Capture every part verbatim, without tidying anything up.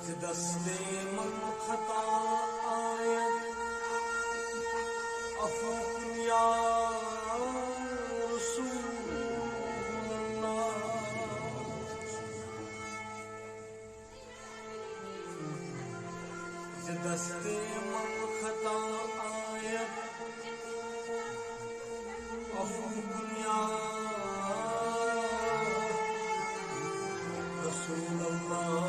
دست من خطا آید، عفو کن یا رسول اللہ. ز دست من خطا آید، عفو کن یا رسول اللہ.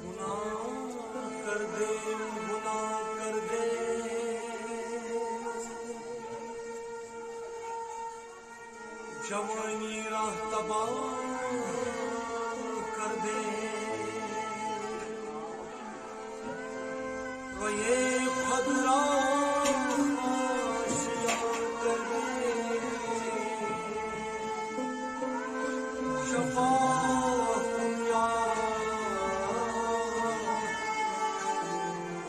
گناہ کردیم، گناہ کردیم، جوانی را تباہ کردیم. و یہ خود را آشیان کردیم. شفاعت کن یا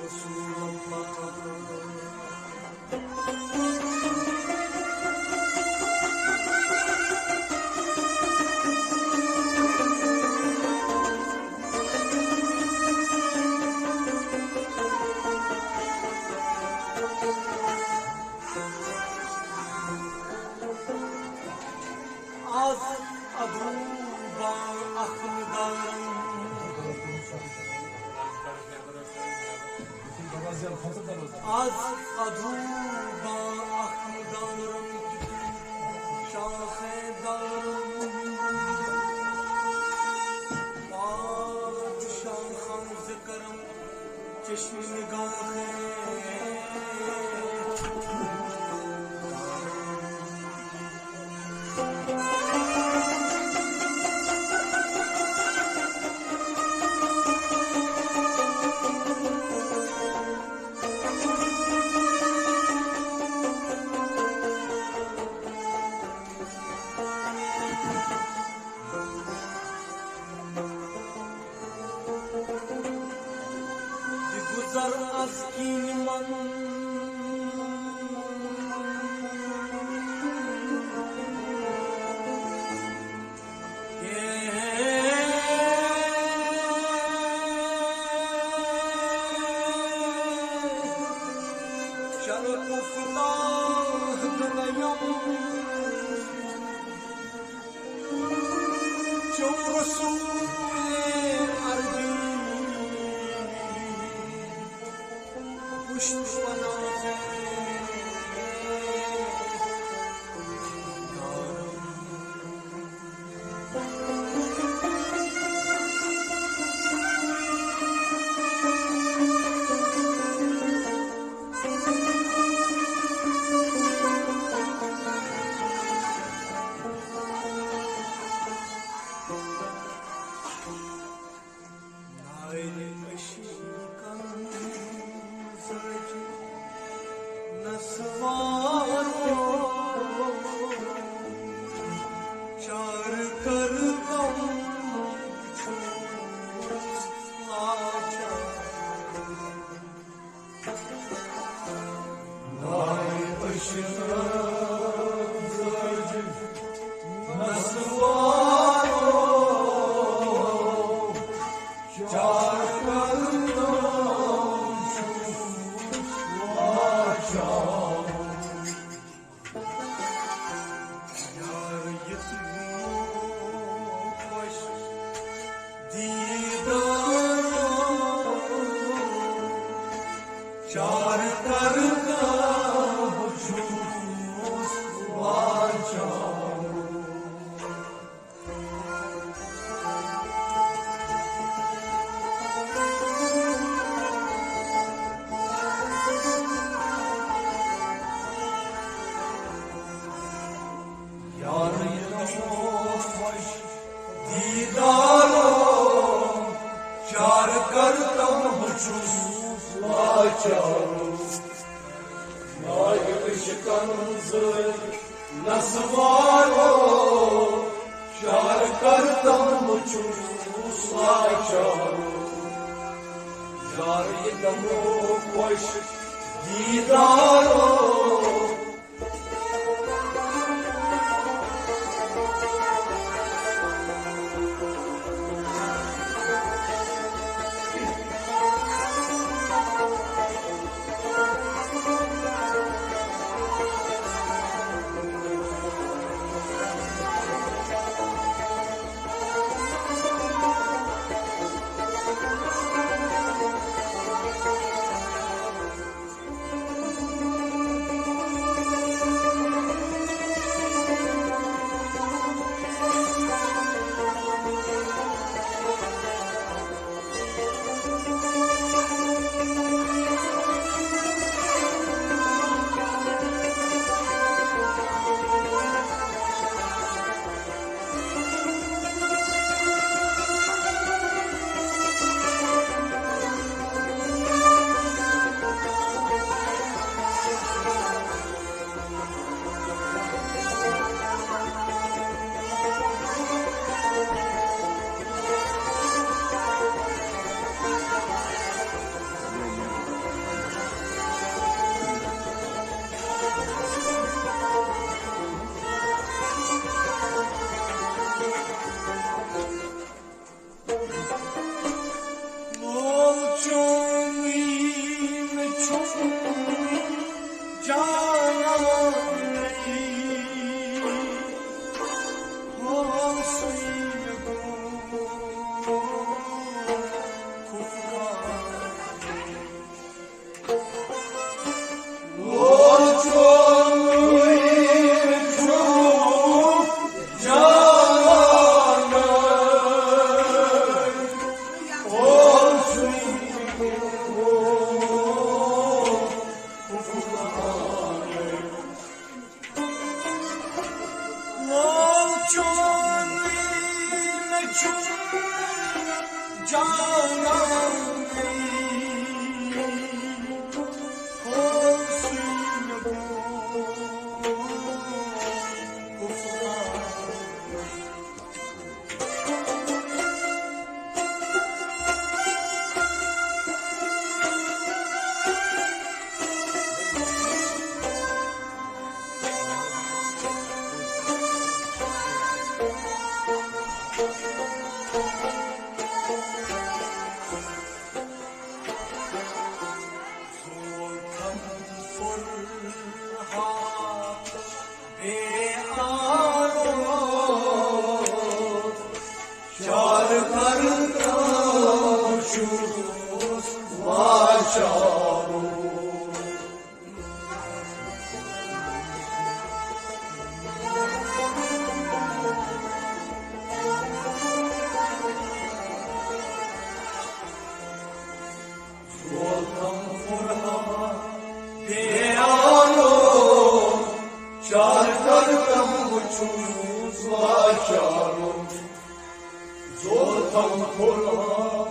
رسول اللہ. از ادو با اخم دارم، از ادو با اخم دارم، شاخ دارم، پادشاهان ذکرم چشم نگاه. بگذر از کین من، که شرق افتاد نیم. چو رسول عربی پشت پناه دارم. نایل عشقن زج نسوارو، چار کردم چون لاچار. نای عشق زج نسوارو، چار کردم چون لاچار. یار یتھ خوش دیدارو، چار کردم بہٕ چھُس لاچار. یار یتھ خوش دیدارو، چار کردم بہٕ چھُس لاچار. نای عشقن زج نسوارو، شار کر تم چھُس لاچارو، یار یہِ دمو خوش دیدارو۔ لول چونی مےٚ چھُم جانانٕے، لول سُے مےٚ گوٚو خُفران۔ لول چونی مےٚ چھُم جانانٕے، لول سُے مےٚ گوٚو خُفران۔ چار کر چھُس لاچارو۔ زولتم فرحان دیارو، چار کر تم وچھوس لاچارو۔ زولتم فرحان،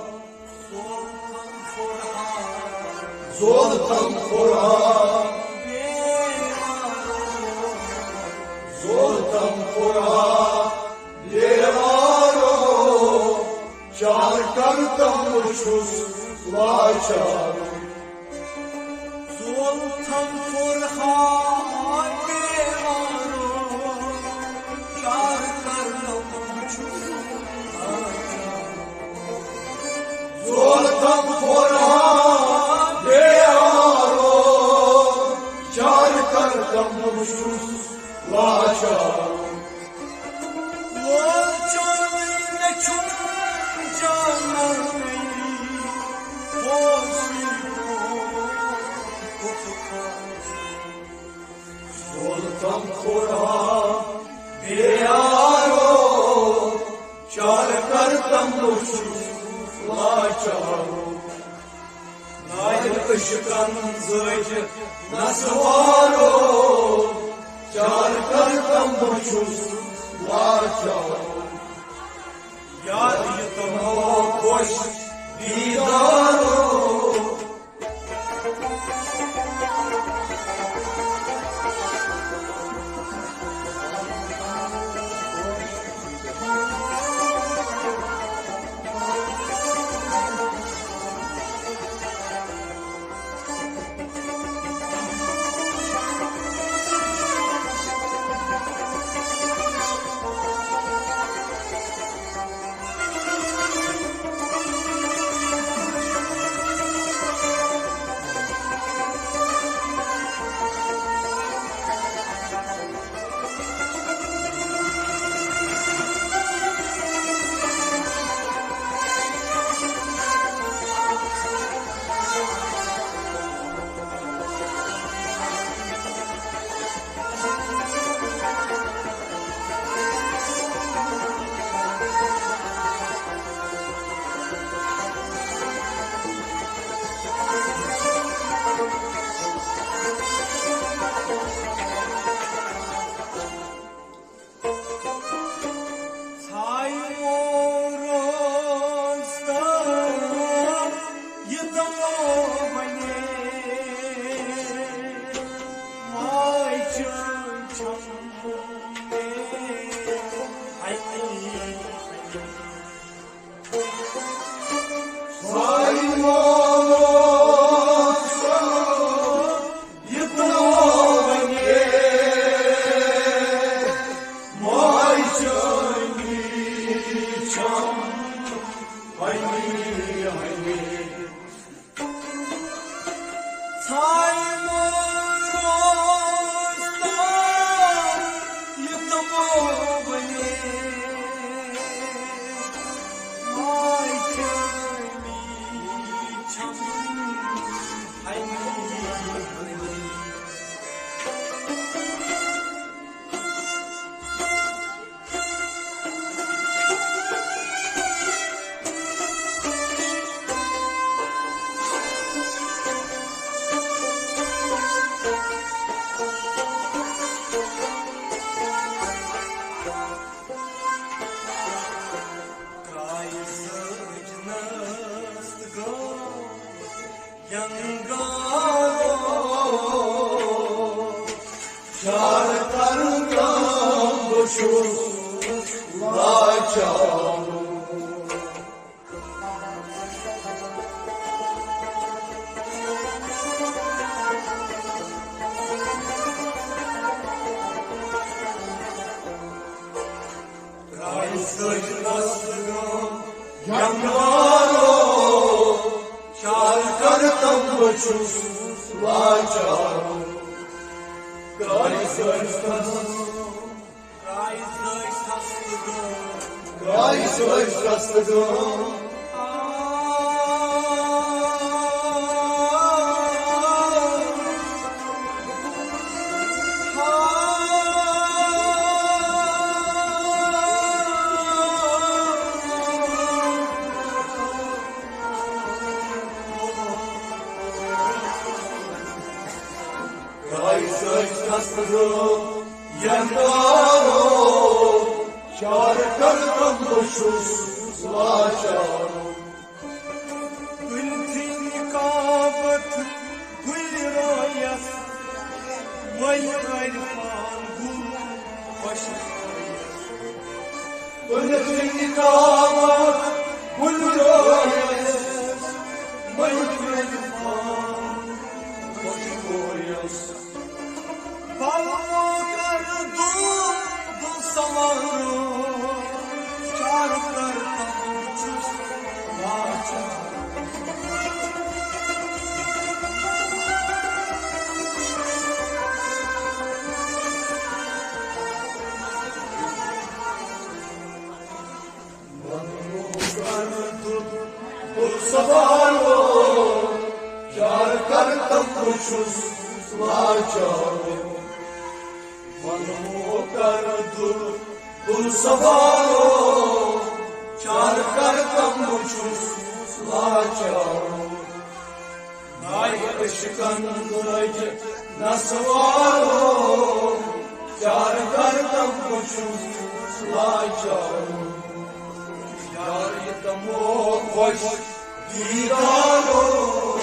زولتم فرحان، زولتم فرحان دیارو، چار کر تم وچھوس لاچارو۔ زولتم فرحان دیارو، چار کر تم وچھوس لاچارو۔ زولتم فرحان دیارو، چار کر تم وچھوس لاچارو۔ لول چونی مےٚ چھُم جانانٕے، بوز یہِ گوٚو خُفران۔ زولتم فرحان دیارو، چار کر تم وچھوس لاچارو۔ نالہِ عشقن زٲجِتھ نسوارو، چار کر تم وچھوس لاچارو۔ یاد یہِ تمو خوش دیدارو۔ چار کرٕ کم بہٕ چھُس لاچار۔ ترٛایہِ سۭتۍ دست گام یموارو، چار کرٕ کم بہٕ چھُس لاچار۔ ترٛایہِ سۭتۍ دست گام، ترٛایہِ سۭتۍ دست گام، ترٛایہِ سۭتۍ دست گام۔ ترٛایہِ سۭتۍ دست گام یموارو، چار کرٕ کم بہٕ چھُس لاچار۔ کُنتھٕے نقابت گُلہِ رٲیَس، وۄنۍ عرفان گُل خۄش رٲیَس۔ کُنتھٕے نقابت گُلہِ رٲیَس، وۄنۍ عرفان خۄش رٲیَس۔ پلو کر دو، دو سوارو، چار کر تم چھُس لاچار۔ وَنمو کر دُل سوارو، چار کر تم بہٕ چھُس لاچار۔ وَنمو کر دُل سوارو، چار کر تم بہٕ چھُس لاچار۔ ناے عشقن لٲگِتھ نسوارو، چار کر تم بہٕ چھُس لاچار۔ یار یہِ تمو خۄش دیدارو۔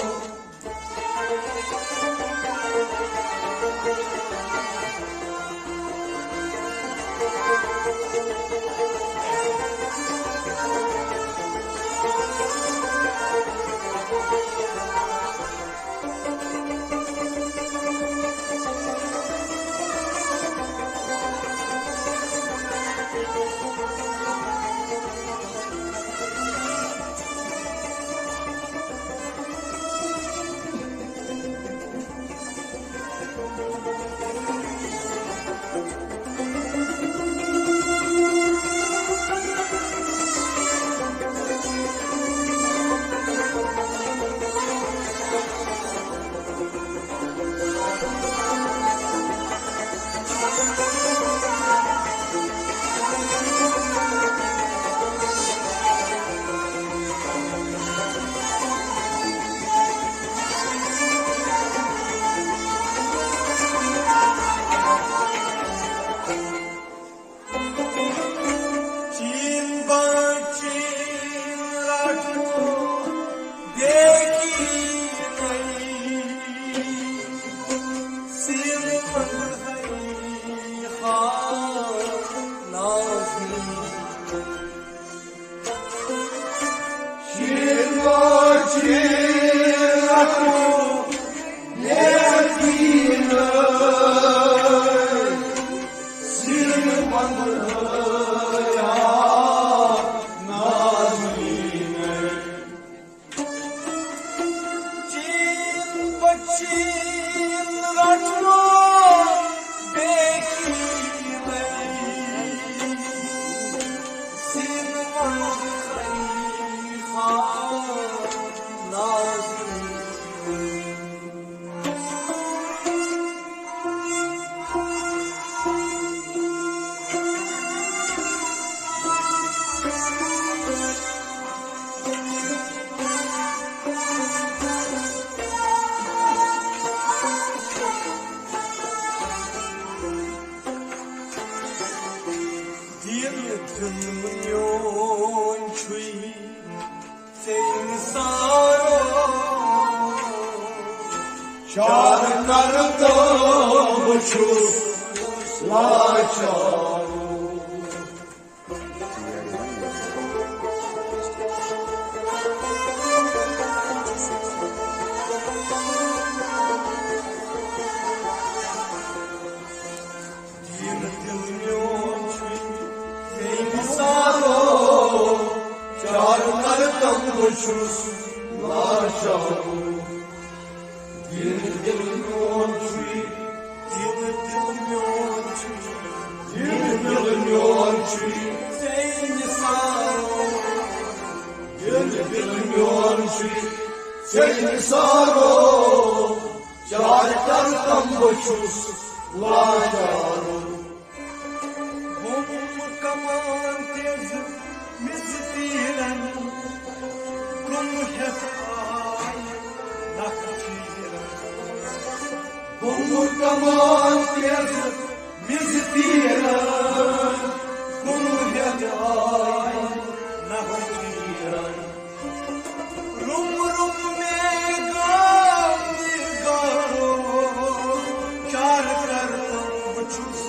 چین با چین رٹو دیکھی نئی، سین مند ہے خان نازنی۔ چین با چین رٹو دیکھی نئی، سین مند ہے خان نازنی۔ چین بچین رٹنو بیکی نئی، سین مند خلیفہ نازنی۔ دِل دیُن میون چھُے ژےٚ نثارو۔ چار کر تم چھُس لاچار۔ دین دل میون چھُے ژے نثارو، چار کر تم بہٕ چھُس لاچارو۔ دین دل میون چھُے، دین دل میون چھُے، دین دل میون چھُے ژے نثارو۔ دین دل میون چھُے ژے نثارو، چار کر تم بہٕ چھُس لاچارو۔ بوم کمان تیز مِزٕ تیرن، کم ہیتھ آے نکھ چیرن۔ بوم کمان تیز مِزٕ تیرن، کم ہیتھ آے نکھ چیرن۔ روم روم میگا میگارو، چار کر بہٕ چھُس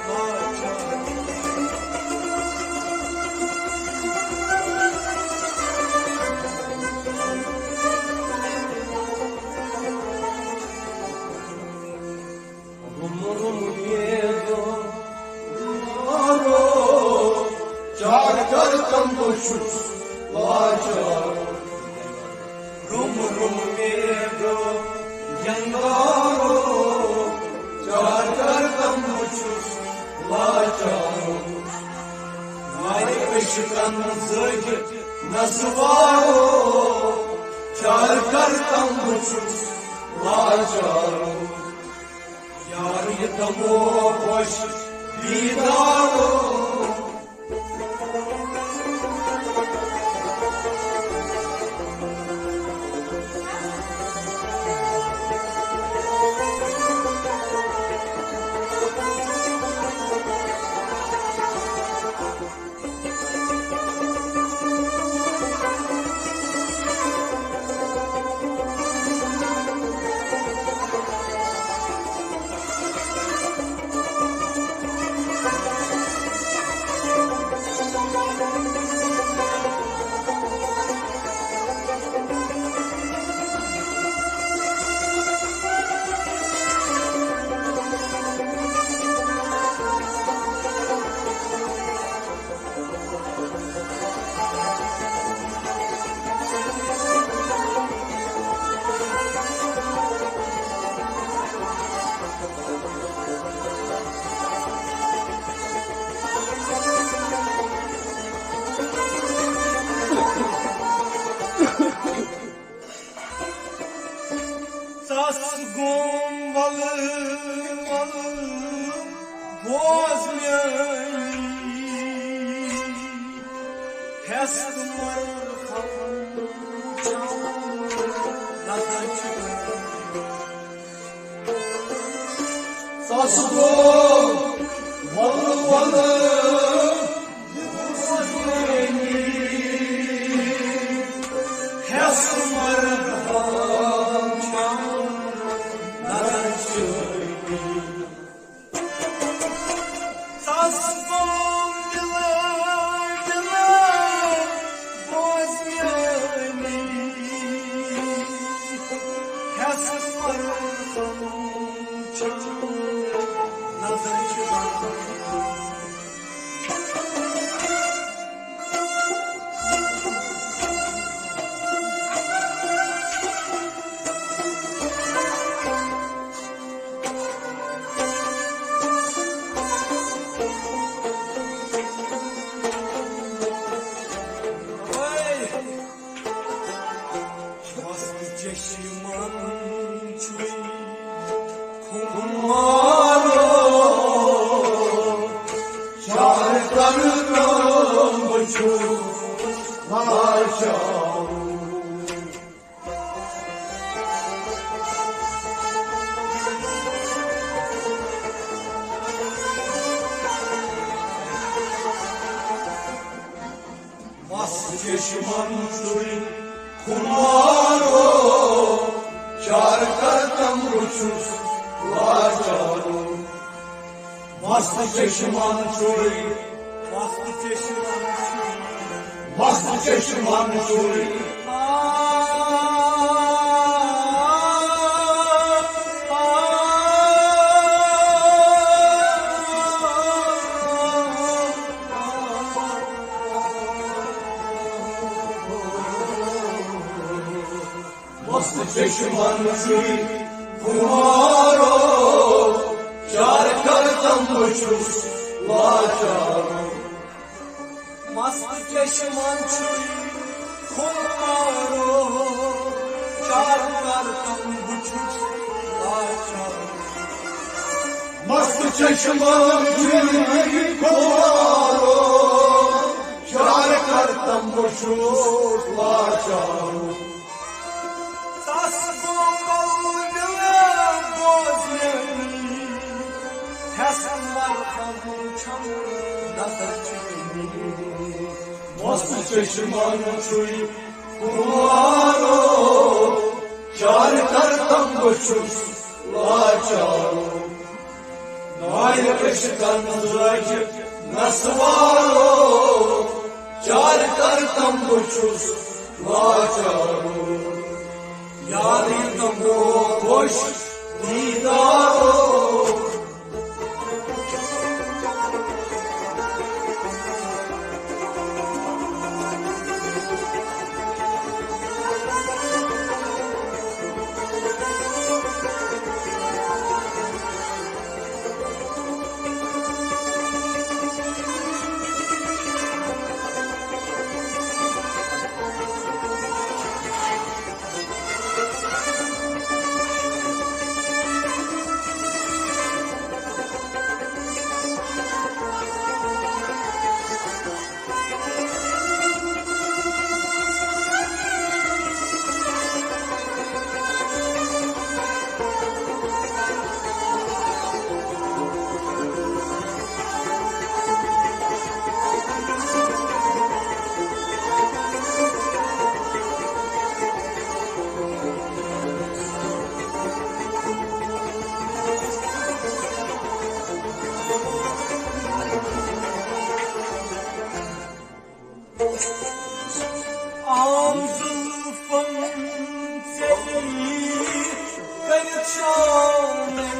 لاچار۔ روم روم میگو، مارو، چار کر تم بہٕ چھُس لاچار۔ روم روم میگو، ینگارو، چار کر تم بہٕ چھُس لاچار۔ ماے عشقن زٲجِتھ نسوارو، چار کر تم بہٕ چھُس لاچار۔ یار، یہِ دمو خوش دیدارو۔ ژس گوم ولہٕ ولہٕ بوز میٲنی، ہٮ۪س تہٕ مَرٕ ہم چھاونہٕ نظر چھِ۔ ژس گوم ولہٕ ولہٕ بوز میٲنی، ہٮ۪س تہٕ مَرٕ ہم چھاونہٕ نظر چھِ۔ ژس گوم دِلہٕ دِلہٕ بوز میٲنی، ہٮ۪س پرُن سمجھ نظر چھِ۔ وَس چشمن چھُے خُمارو، چار کر کٲم چھُ لاچار۔ وَس چشمن چھُے خُمارو، چار کر تم بہٕ چھُس لاچارو۔ مست چشمان چھُے، مست چشمان چھُے، مست چشمان چھُے۔ مست چشمان چھُے خمارو، چار کردم بہٕ چھُس لاچار۔ مست چشمان چھُے خمارو، چار کردم بہٕ چھُس لاچار۔ مست چشمان چھُے خمارو، چار کردم بہٕ چھُس لاچار۔ تس گوٚو قول بوزنہٕ، ہٮ۪س مرہم چھم نظر چھکنی۔ مست چشمان چھُے خمارو، چار کردم بہٕ چھُس لاچار۔ نارِ عشقن زٲج نسوارو، چار کردم بہٕ چھُس لاچارو۔ یارٕے دمو خوش دیدارو۔ عام زلفن ژےٚ کٔرِتھ شامل،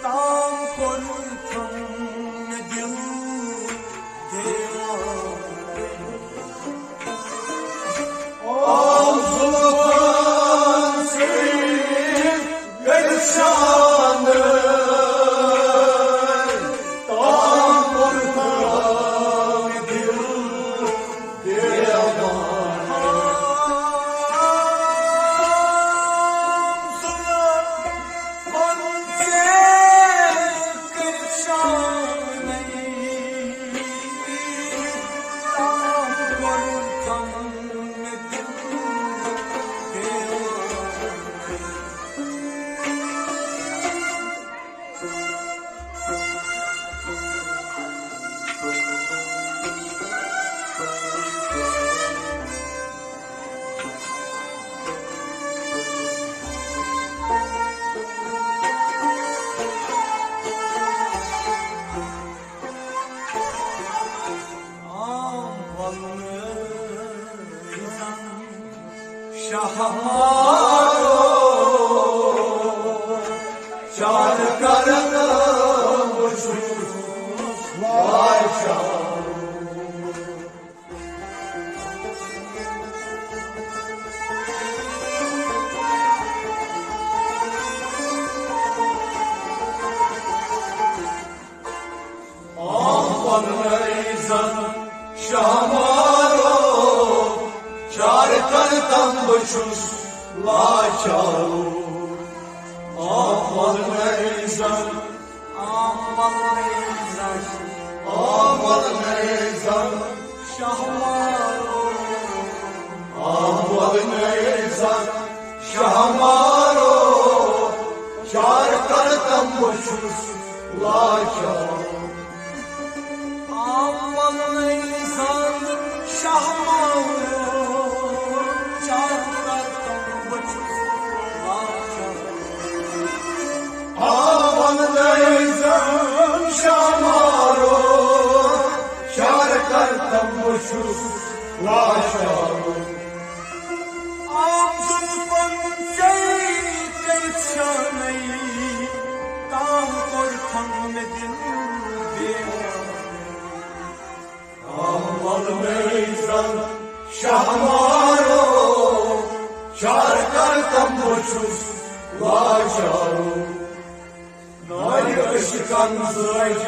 تام کوٚرتھم مےٚ دل دیوانہٕ۔ عام زلفن ژےٚ کٔرِتھ شامل، تام کوٚرتھم مےٚ دل دیوانہٕ۔ عام وننہٕ زن شاہ مارو، چار کرن بہٕ چھُس لاچار۔ عام وننہٕ زن شاہ مارو، چار کردم بہٕ چھُس لاچارو۔ عام وننہٕ زن، عام وننہٕ زن، عام وننہٕ زن شاہ مارو۔ عام وننہٕ زن شاہ مارو، چار کردم بہٕ چھُس لاچار۔ عام وننہٕ زن شاہ مارو، چار کردم بہٕ چھُس لاچار۔ عام لٲزم شامارو، چار کر تم بہٕ چھُس لاچارو۔ عام زُلفن ژےٚ کٔرِتھ شانَے، تام کوٚر تھم مےٚ دِل دیوانَے۔ عام لٲزم شامارو، چار کر تم بہٕ چھُس لاچارو۔ نالہِ عشقن زٲج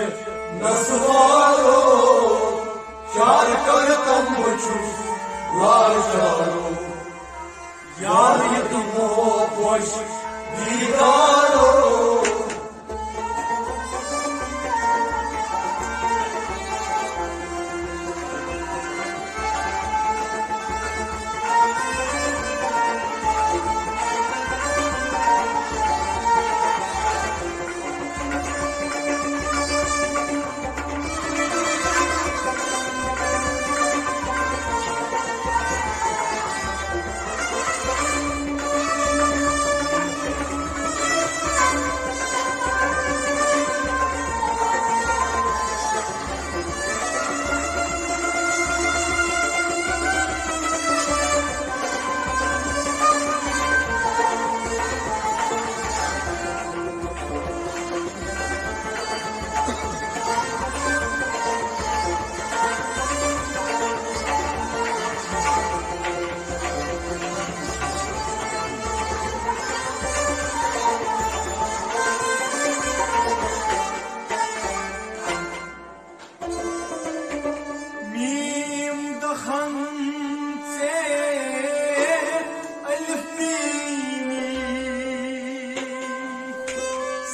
نسوارو، چار کر تم بہٕ چھُس لاچارو۔ یار یہِ تہِ گوٚو خۄش دیدارو۔ میم دہن ژے الف میم،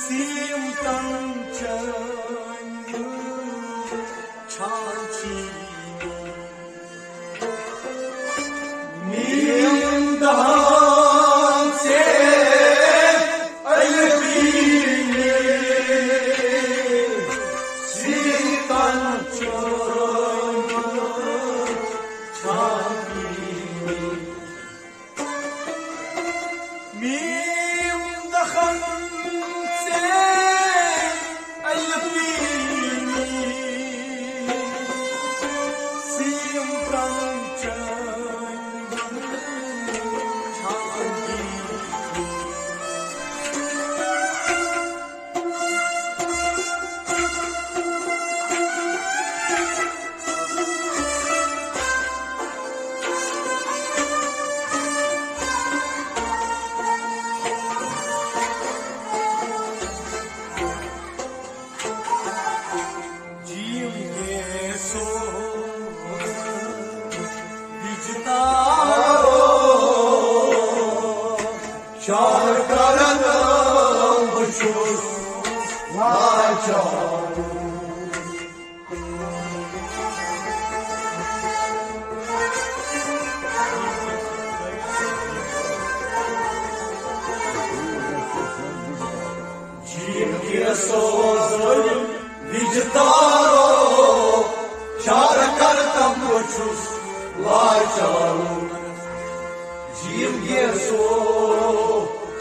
سیم تن چن چھان چی۔ میم دہن ژے الف میم، سیم تن چن چھان چی۔ میم دہن ژے الف میم، سیم تن چن چھان چی۔ جیم گیسو وجدارو، چار کرن بہٕ چھُس لاچار۔ جیم گیسو ظٲلِم وِجدارو، چار کر تم بہٕ چھُس لاچارو۔ جیم گیسو،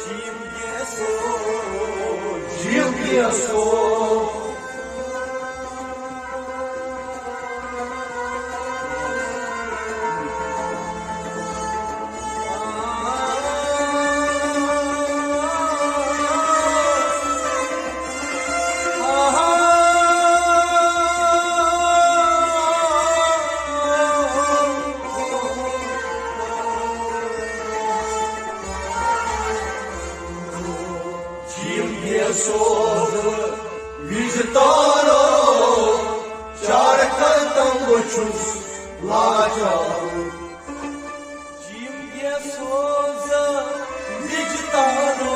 جیم گیسو، جیم گیسو۔ جیم گیسو ظٲلِم وِجدارو، چار کر تم بہٕ چھُس لاچارو۔ جیم گیسو ظٲلِم وِجدارو،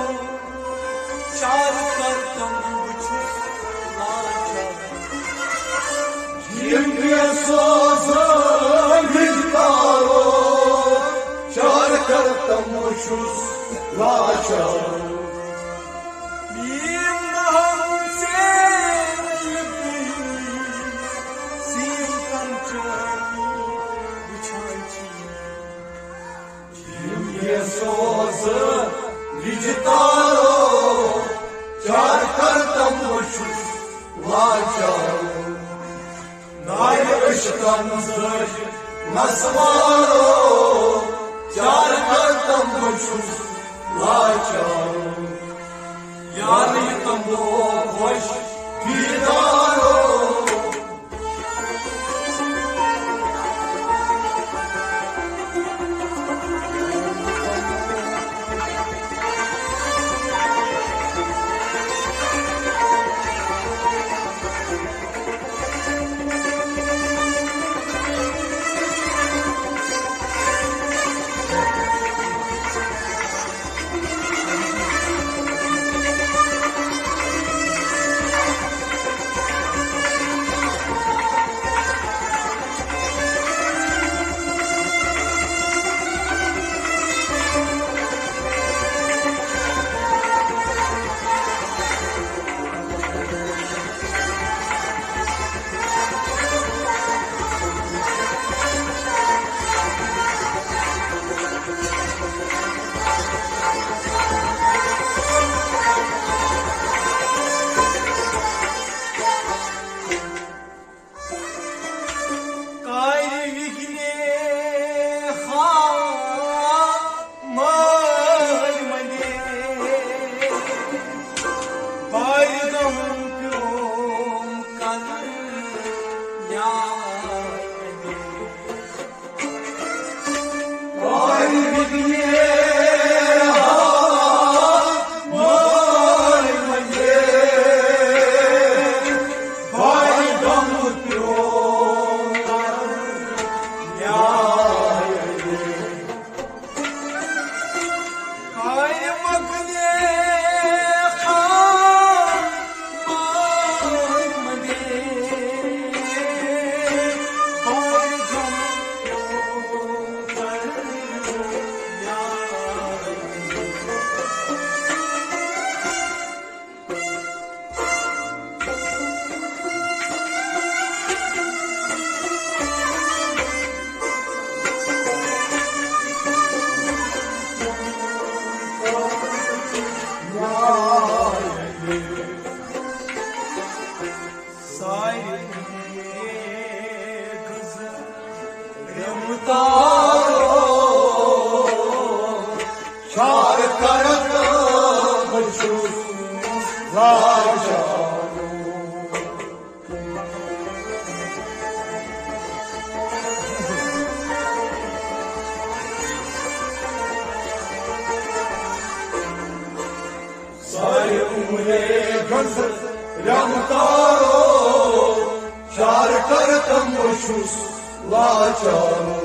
چار کر تم بہٕ چھُس لاچارو۔ جیم گیسو ظٲلِم وِجدارو، چار کر تم بہٕ چھُس لاچارو۔ میم دہن ژے الف میم، سیم تن چن وٕچھان چی۔ جیم گیسو ظٲلِم وِجدارو، چار کر تم چھُس لاچار۔ نارِ عشقن زٲج نسوارو، چار کردم بہٕ چھُس لاچار۔ یار یہِ تمبو خۄش دیدارو۔ کارِ وِگنیہا مٲلۍ مندے، بارِ غم پیوم کرن نیاے اندے۔ کارِ وِگنیہا مٲلۍ مندے، بارِ غم پیوم کرن نیاے اندے۔ کارِ وِگنیہا مٲلۍ مندے، بارِ غم پیوم کرن نیاے اندے۔ سارے گٔژھ رِمتارو، شار کرت بہٕ چھُس لاچار۔ سارے عمرے گٔژھ رِمتارو، شار کرتم بہٕ چھُس لاچار۔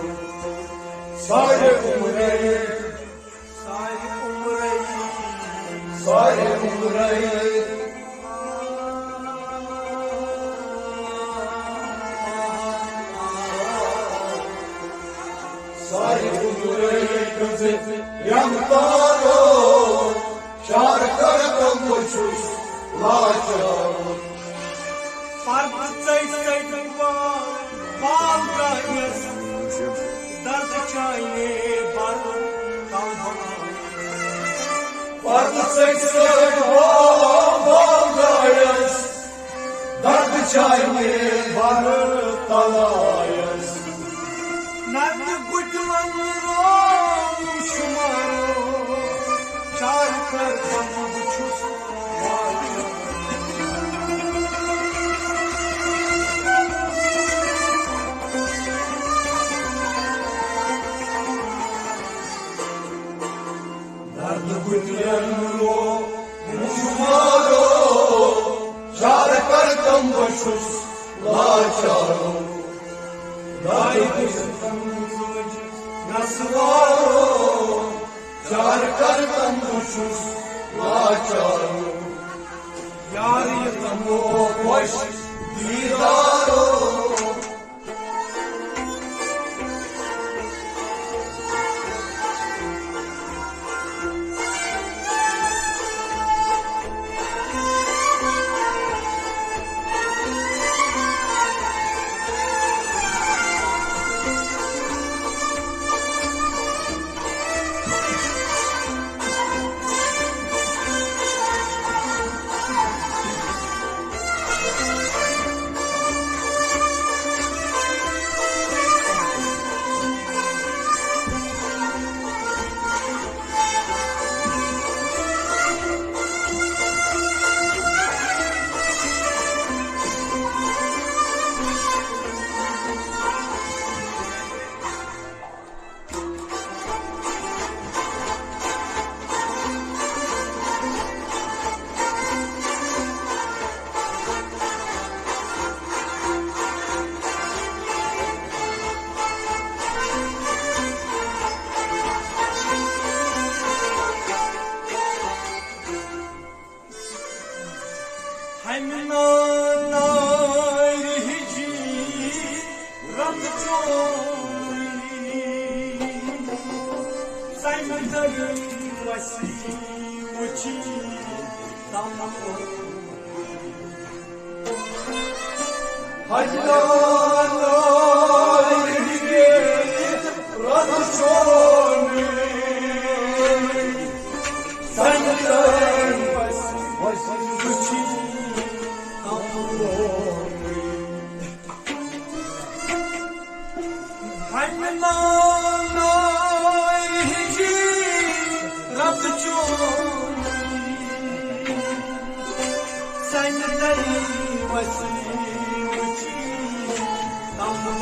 سارے عمرے، سارے عمرے، سارے عمرے، سارے عمرے گٔژھ رِمتارو، شار کرتم بہٕ چھُس لاچار۔ پردٕ ژٔٹۍ ژٔٹۍ وال، وال درٛایس، درد چانے بر تل درٛایس۔ پردٕ ژٔٹۍ ژٔٹۍ وال، وال درٛایس، درد چانے بر تل آیس۔ نرد گُتلن روم شمارو، چار کر بہٕ چھُس واجہ۔ درد گُتلن روم شمارو، چار کر تم بہٕ چھُس لاچارو۔ دایہِ دِژ نسوارو، چار کر تم بہٕ چھُس لاچارو۔ یار یہِ تمو خۄش دیدارو۔ امہِ نارِ ہِجی رتہٕ چومہٕ، ژمہِ دٔرۍ وسہِ وُچھی تمہٕ۔ امہِ نارِ ہِجی رتہٕ چومہٕ، ژمہِ دٔرۍ وسہِ وُچھی تمہٕ۔ ہمہِ نارِ ہِجی رتہٕ چومہٕ، ژمہِ دٔرۍ وسہِ وُچھی تمہٕ۔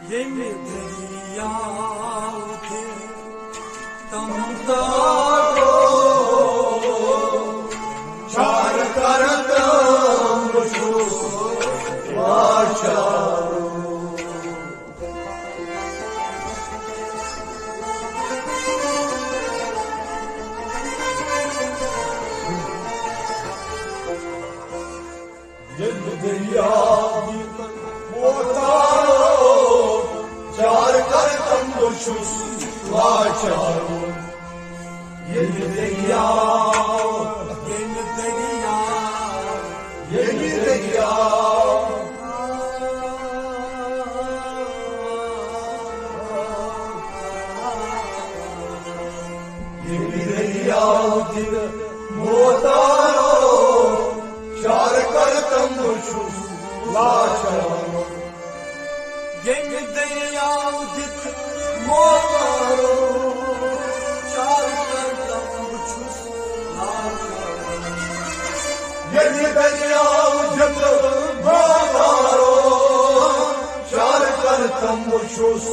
ییٚمہِ دٔریاو تہِ تم تارو، چار کر تم چھُس لاچارو۔ ییٚلہِ دٔریاو یہِ موتارو، چار کر تم بہٕ چھُس لاچارو۔ ییٚلہِ دٔریاو، ییٚلہِ دٔریاو، ییٚلہِ دٔریاو، ییٚلہِ دٔریاو دِتھ موتارو، چار کر تم بہٕ چھُس لاچارو۔ ییٚمہِ دٔریاو دِتھ موتارو، چار کر تم بہٕ چھُس لاچارو۔ ییٚمہِ دٔریاو دِتھ موتارو، چار کر تم بہٕ چھُس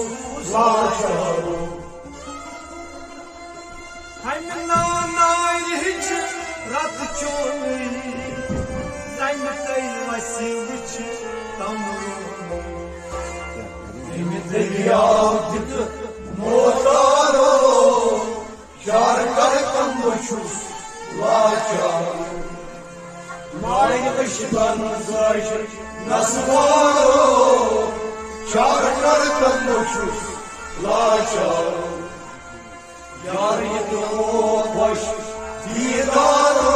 لاچارو۔ ہمہِ نارِ ہِجی رتہٕ چومہٕ، ژمہِ دٔرۍ وسہِ وُچھی تمہٕ۔ ییٚمہِ دٔریاو دِتھ موتارو، چار کر تم بہٕ چھُس لاچارو۔ نارِ عشقن زٲج نسوارو، چار کر تم بہٕ چھُس لاچارو۔ یار یہِ تہِ اوس خۄش دیٖدارو۔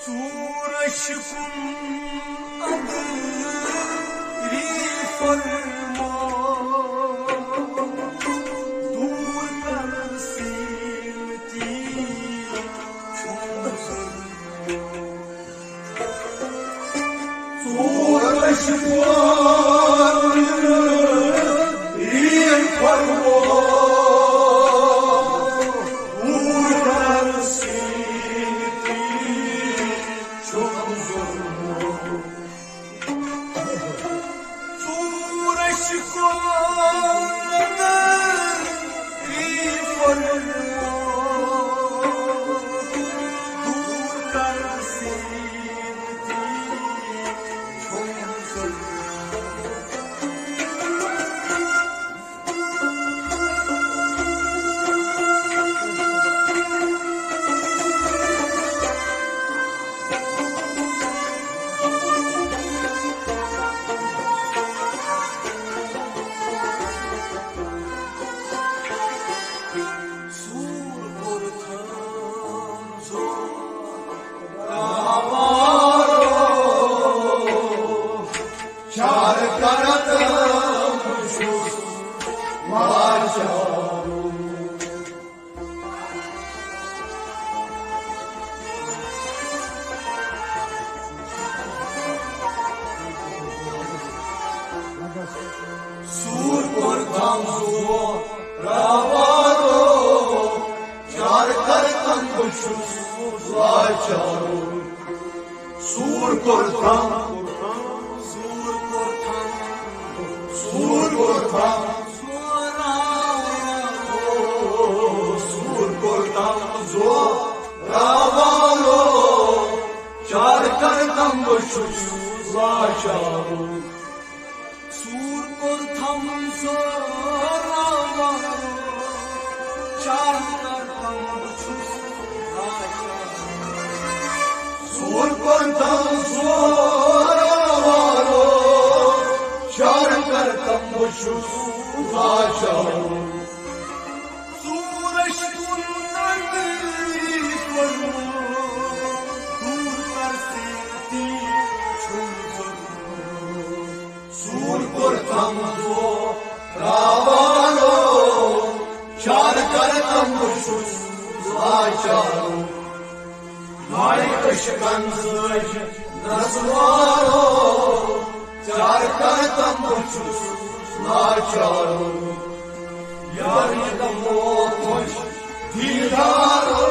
ژوٗر عشقُن اندری فرمو، دوٗر کر سیٖنتی چھُم ظُلمو۔ ژوٗر عشقُن اندری فرمو، دوٗر کر سیٖنتی چھُم ظُلمو۔ ژوٗر عشقُن اندری فرمو، دوٗر کر سیٖنتی چھُم ظُلمو۔ تام زو راوارو، چار کر تم بہٕ چھُس لاچارو۔ سوٗر کوٚر تھم، سوٗر کوٚر تھم، سوٗر کوٚر تھم، سوٗر کوٚر تھم زو راوارو، چار کر تم بہٕ چھُس لاچارو۔ سوٗر کوٚر تھم زورا وارو، چار کر تم بہٕ چھُس لاچار۔ سوٗر کوٚر تھم زورا وارو، چار کر تم بہٕ چھُس لاچار۔ سوٗرج کُن نظرِ کوٚرمُت، دوٗر کر سۭتی چھُم ضروٗرت۔ سوٗر کوٚر تھم زو راوارو، چار کر تم بہٕ چھُس لاچارو۔ ماے عشقن سۭتۍ نسوارو، چار کر تم بہٕ چھُس لاچارو۔ یار یہِ دمو خۄش دیٖدارو۔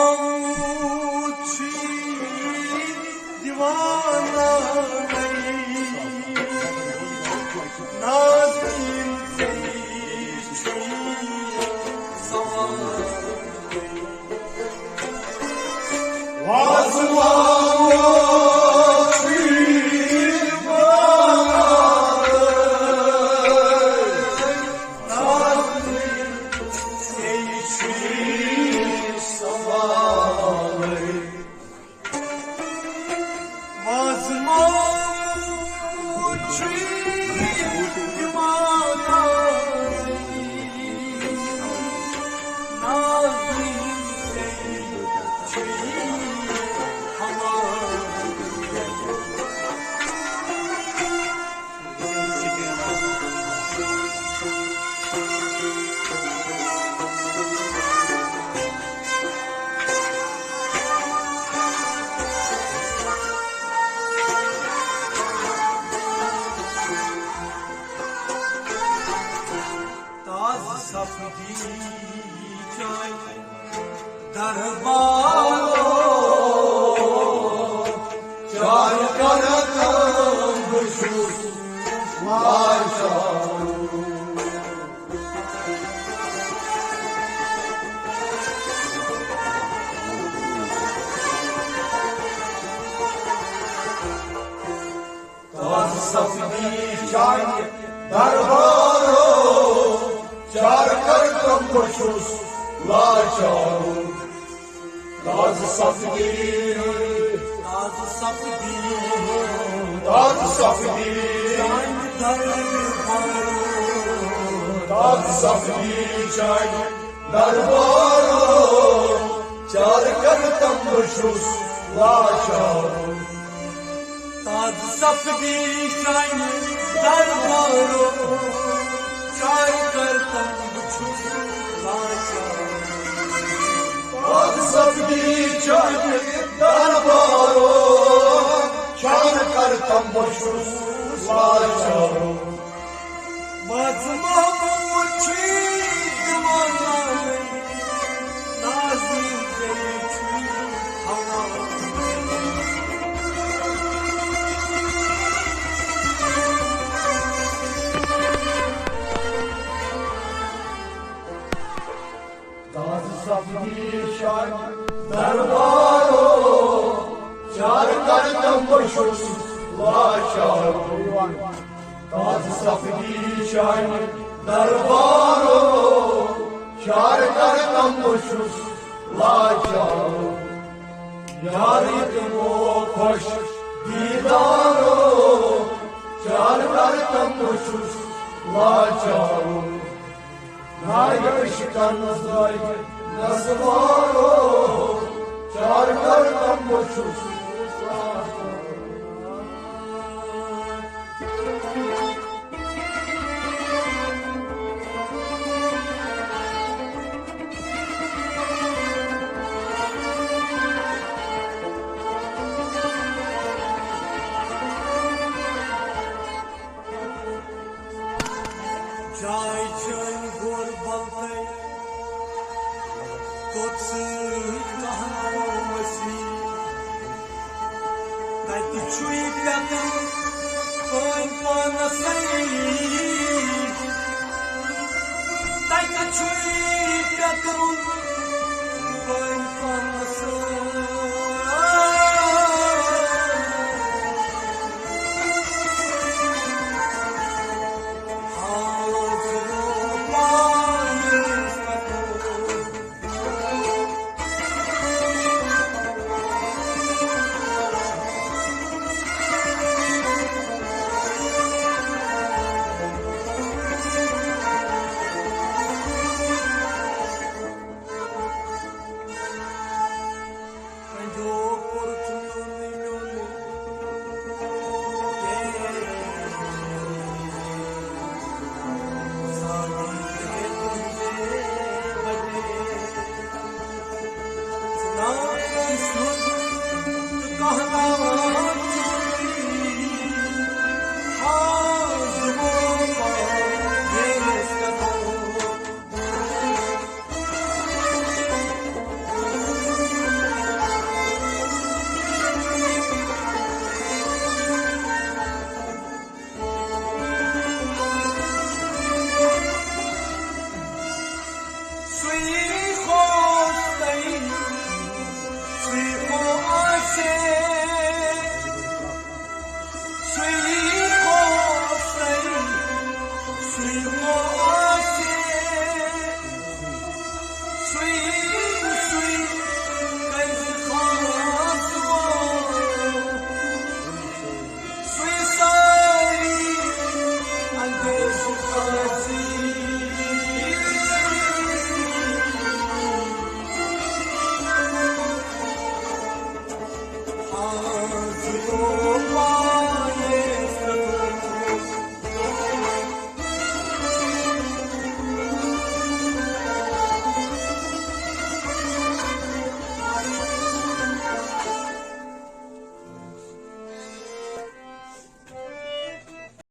وازماوُت چھُ دیوانہٕ نازنیٖن ژےٚ چھُے سوال۔ تازٕ سپدی چانہِ دربارو، چار کرتم بہٕ چھُس لاچار۔ تازٕ سپدی چانہِ دربارو، چار کرتم بہٕ چھُس لاچارو۔ تازٕ سپدی، تازٕ سپدی، تازٕ سپدی چانہِ دربارو، تازٕ سپدی چانہِ دربارو، چار کرتم بہٕ چھُس لاچارو۔ تازٕ سپدی چانہِ دربارو، چار کرتم بہٕ چھُس لاچار۔ تازٕ سپدی چانہِ دربارو، چار کرتم بہٕ چھُس لاچارو۔ وازماوُت چھُے دیوانہٕ نازنیٖن تازٕ سپدی شاہ دربارو، چار کردم بہٕ چھُس لاچارو۔ تازٕ سپدی شاہ دربارو، چار کردم بہٕ چھُس لاچارو۔ یار یِتہٕ گوٚو خۄش دیٖدارو، چار کردم بہٕ چھُس لاچارو۔ ناگہٕ عشقن زٲگۍ نسوارو، چار کردم بہٕ چھُس۔ جاے چھٲنۍ غوربل تہٕ توٚت سۭتۍ کہنومسی۔ تتہِ چھُے پٮ۪تر پٲنۍ پانس سۭتۍ۔ تتہِ چھُے پٮ۪تر